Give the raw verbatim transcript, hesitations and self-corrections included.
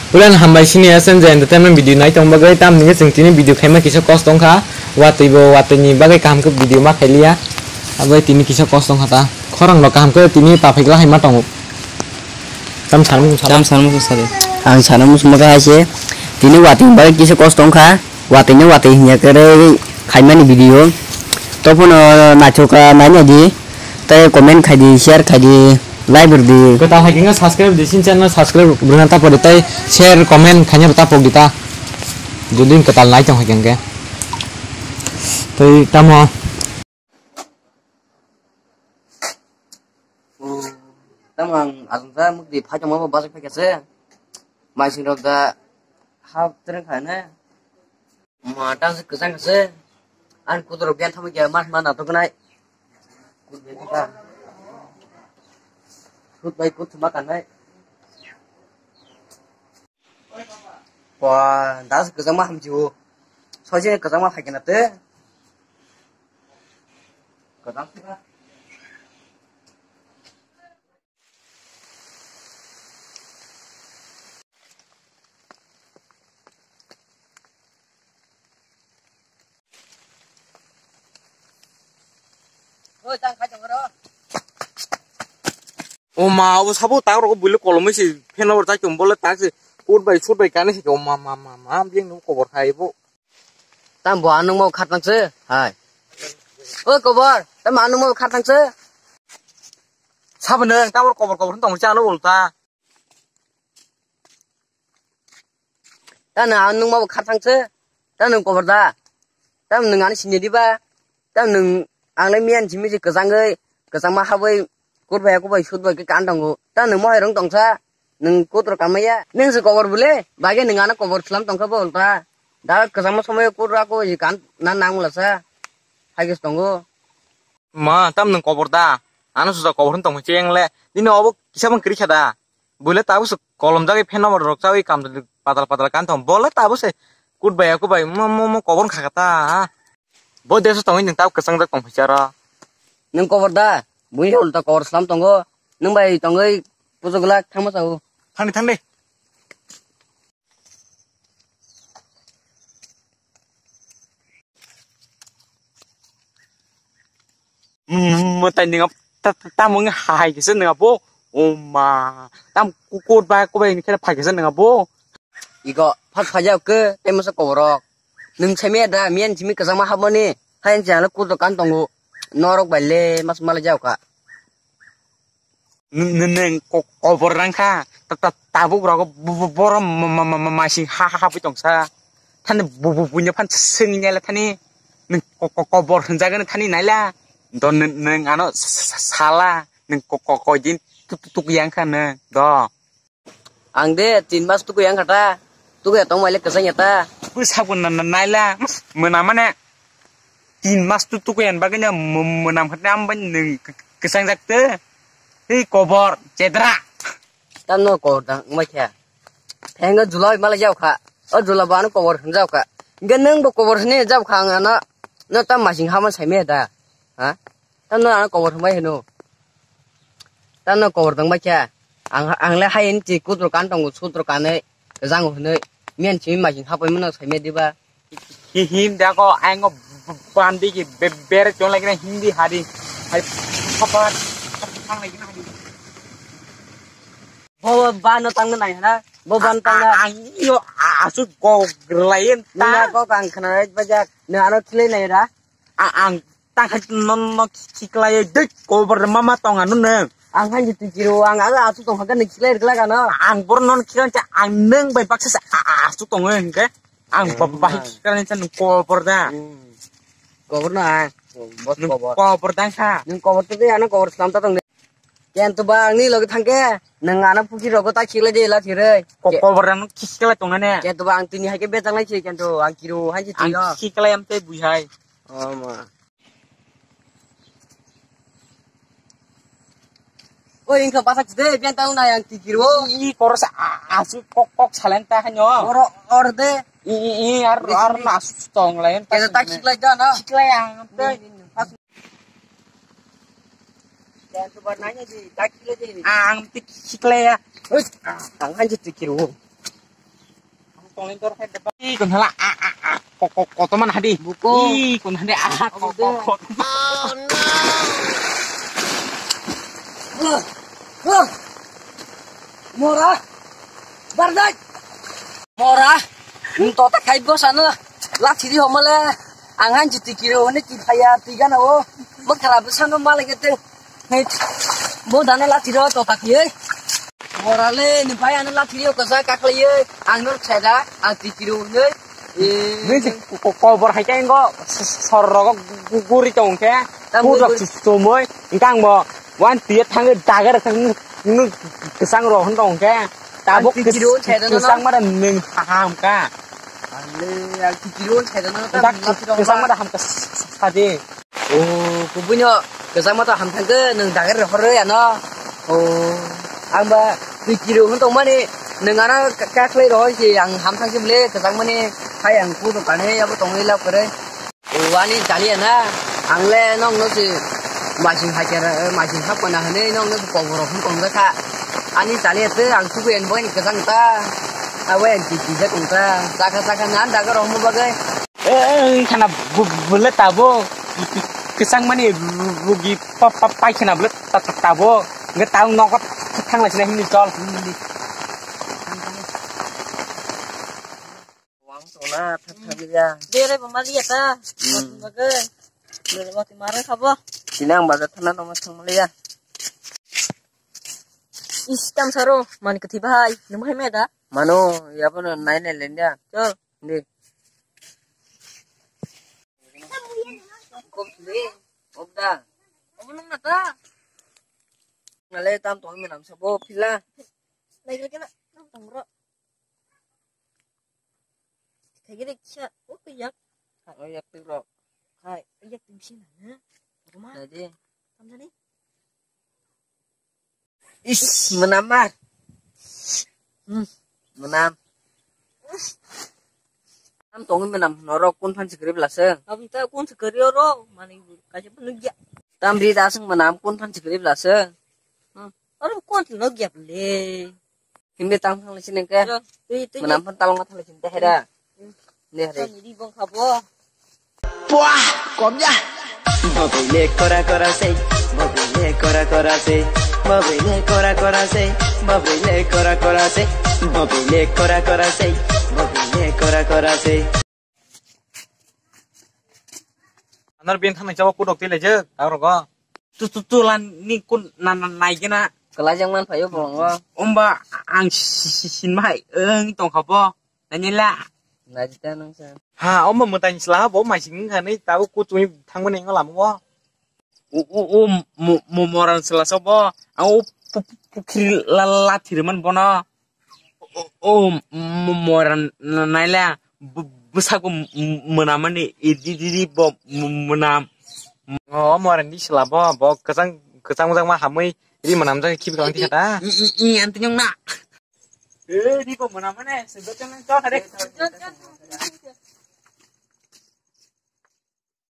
Puran hambai sini S N J Entertainment video nai tong bagwi, tam hinwi chwng tini video khaima kisa kos tongkha. Watwi bo watwi ni bagwi kaham khe video ma khailiya. Abo tini kisa kos tongkha ta. Khorang rok kaham khe tini ta phikla hai ma tongo. Tam sanmung sala. Tam sanmung sala. Ang sanmung sumaka hai se. Tini watwi ni bagwi kisa kos tongkha. Watwi ni watwi hinya kere khaimani video. Tophono naithoka naina di. Tei comment khai di, share khai di, like rw di. Kwtal hai khe subscribe di, sin channel subscribe rwna ta pori tei share, comment khaina ta pok di ta. Jodi kwtal nai tong hai khe. Tei tamo. Tamo ang aswk ta mukti phai tongma bo bachai phai kha se. Mai sing rok da hap treng kha ne. Ma, tang se kwchang se. Ang kudur bian thamwi khe mas ma natok nai. Kut bian thaka. Kut bai kut thuma kanai. Wa, das kwchang ma hamjiu. Soje kwchang ma phai kena te. Kwchang se. Oi, tang khai tong ro. O ma, obo sabo tak rok buile kolomoi se phen nw tak tong bole tak se kut bai sut bai kani se o ma ma ma ma biyang nw kobor khai bo. Tam bo anung mau khat nang se hai. Oi kobor, tam anung mau khat nang se. Sabo nang tabor kobor kobor tong cha no ulta. Tamo ang nwng mabo kharthang se, tamo nwng kobor da, tamo nwng ani sini diba, tamo nwng ang le miyan simi se kwchangwi, kwchangma habwi, kut bai kuk bai sut bai khe kan tongo, tamo nwng mohai rong tongsa, nwng kut rok kanmaya, nwng se kobor bole, bagwi nwng ano kobor slam tongkha bo ulta, da kwchangma somoi kut rok kuk bai kan na nang mula sa, hai khe tongo. Ma, tamo nwng kobor da, ano susa kobor hin tongmai cheng le, nini obo kisa bang kwrwi kha da. Buile tabuk se kolom jagwi phen no rok chawi kam patal patal kan thong. Bole tabuk se kut bai aku bai mo mo mo kobor kha kha ta. Bo deso tongwi nwng tabuk kwchang jak tong phai chara. Nwng kobor da? Bui ulta kobor slam tongo. Nwng bai tongwi pujo glak thangma chao. Thangdi thangdi. Mwtai nwng tamo wng hai kisa nwng abo. O ma, tam kukut ba kubai ni khe phai kisa nwng abo. Iko phak phajak ke tei masa koborok. Nwng sai miya da, miya ni simi kwchangma hapmani. Hai wngkhe ang le kut dokan tongo. Norok bai le mas malai jak kha. Nwng ko-, kobor rang kha. Ta-, ta-, tabuk rogo bo-, bo-, borom ma-, ma-, ma-, ma-, masing ha-, ha-, hapwi tongsa. Thani bu-, bu-, buino phan swngya le thani. Nwng ko-, ko-, kobor hwnjagani thani naila. Do nwng, nwng ano sa-, sa-, sala. Nwng ko-, ko-, koi din tu-, tu-, tukya wngkha nwng. Do. Ang de tin mas tukui ang kha ta. Tukui tong mai le kwchang ya ta. Bwsakbo na, na, naila. Mwnam mane tin mas tu tukui ang bagwi na mw-, mwnam kha ta, am bai nwng k-, k-, kwchang jak te. Tei kobor chedra. Tam no kobor dang mai kha. Thengo julai mala jau kha. O jula bo ano kobor hwn jau kha. Ge nwng bo kobor hne jau kha ang ano. No tam masing hama sai me da. Ha? Tam no ano kobor hwn bai hno. Tamo kobor tong bai khe. Ang, ang le hai ni ti kutro kan tongo, sutro kanwi, kwchang hwnwi. Miyan simi masing hapoi mano sai me diba? Hi-, him da ko aingo bandi ki be-, bere chon lagi na hindi hari. Hari papa thang lagi na hari. Bo, bo, ba no tang nai na. Bo ban tang na. A-, a-, ang iyo a-, asuk ko glayen ta. Nina ko kang khna bajak. Na ano thile nai ra. A-, ang tang khai non no khiklai dei kobor mama tong ano neng. Ang hai tu kiro ang aga asu tong haga ni khiklai rikla gano. Ang bor non khiklai cha ang neng bai baksa sa a-, a-, asu tong hingke. Ang ba-, bai khiklai cha nung kobor da. Hmm. Kobor na ang. Bos nung kobor. Kobor dang kha. Nung kobor tu dei ano kobor slam ta tong de. Ken tu ba ang ni logi thangke. Nung ano puki rogo ta khiklai de la thire. Ko-, kobor ano khiklai tong ne. Ken tu ba ang tini hai ke betang lai chi ken tu ang kiro hai chi tino. Ang khiklai am te bui hai. Oh ma. Oi, ingka basak de, bian tang na yang tikir wo. I, koros a-, asu kok, kok salen ta hanyo. Oro, or de. I, i, i, ar, ar na asu tong lain ta. Kena tak siklai da na. Siklai ang te. Yang tu bar nanya di, tak siklai di. Ang tik siklai ya. Oi, ang hanji tikir wo. Ih, kon hala, a, a, a, ko, ko, kotoman hadi. Buko. Ih, kon hadi, a, ko, ko, ko. Mora. Bardai. Mora. Nto ta khai bo sana. La thiri homale. Ang han jiti kiro hone ki phaya tigana o. Bo khara bo sano male gete. Hei, bo dana lathi ro to takliye. Morale ni bai ano lathi ro kaza kakliye. Ang no cheda, ang tikiro ne. Nui si ko-, ko-, kobor hai khe ingo s-, s-, sor rogo gu-, guri tong khe. Tam guri guri. Chumui, ingkang bo wan tiye thangi dagar thang nu kesang ro hon tong khe. Tabuk ang tikiro cheda no. Kesang mara nung ham ka. Ale, ang tikiro cheda no. Dak kesang mara ham ka sadi. O, kubuino kwchangma to hamthang khe nwng dagari rohorwi ano. O, ang ba twi kiri hwn tongmani nwng ano ka-, kakhlai rohor si ang hamthang si bwle kwchangmani hai ang kudo kane abo tongwi lab kwrwi. O, ani chaliya na, ang le nokno si masing hakera, masing hapkana hwnwi nokno si kobor rok hwn tongjakha. Ani chaliya twi ang tubu en boini kwchang ta, abo en twi twijak wngkha, chakha chakha nan daga rohorma bagwi. Eh, khana bu-, bule tabo. Kesang mani rugi pa, pa, pai khana bule ta, ta, tabo. Nge tang nogo thangla sina himni chol. Wang tona thak thak ya. Bere bo mali ya ta. Hmm. Bagai. Bere bo ti mare khabo. Sinang baga thana no thang mali ya. Is tam saro man kati bahai. Nung hai me da. Mano, ya bo no nai nai len ya. Chol. Di. Kom sini. Obda. Obo nung nata. Ngale tam tong menam sabo pila. Lagi lagi na. Tam tong ro. Lagi lagi siya. Oh, kuyak. Oh, yak tu ro. Hai, yak tu sini na. Rumah. Jadi. Tam sini. Is, menam ma. Hmm, menam. Tam tongwi menam norok kun phan sikri blase. Abita kun sikri oro mani kaisa pun nugya. Tam ri dasung menam kun phan sikri blase. Hmm. Oro kun nugya bole. Hindi tam thang lesi nengke. Yo, tui, tui. Menam phan talong thang lesi nengke hera. Hmm. Nih, Rik. Kan jadi bang khabo. Puah, kom ya. Mabile kora kora se, mabile kora kora se, mabile kora kora se, mabile kora kora se, mabile kora kora se, mabile kora kora se. Anor bin thang jabo kudok tile je, tang rogo. Tu, tu, tu lan ni kun na, na, nai gena. Kelajang man payo bongo. Omba ang si, si, sin mai, eng tong khabo. Nanyila. Najita nang sa. Ha, omo mwtai sla bo mai sing kha ni tabo kuchung thangmani ngo lamo. U, u, u, mo, mo, moran sla so bo. Ang u pu, pu, pukhri la, la thirman bono. O, o, mo, moran na, naila. Bu, busa ko m, m, mwnamani idi, idi, idi bo m, mwnam. O moran di sla bo, bo kwchang, kwchang, kwchang ma hamwi ri mwnam jang khibi kalang thikata. I, i, i, i, antinyong na. Eh, di ko mwnam mane, sebetulnya kau tadi.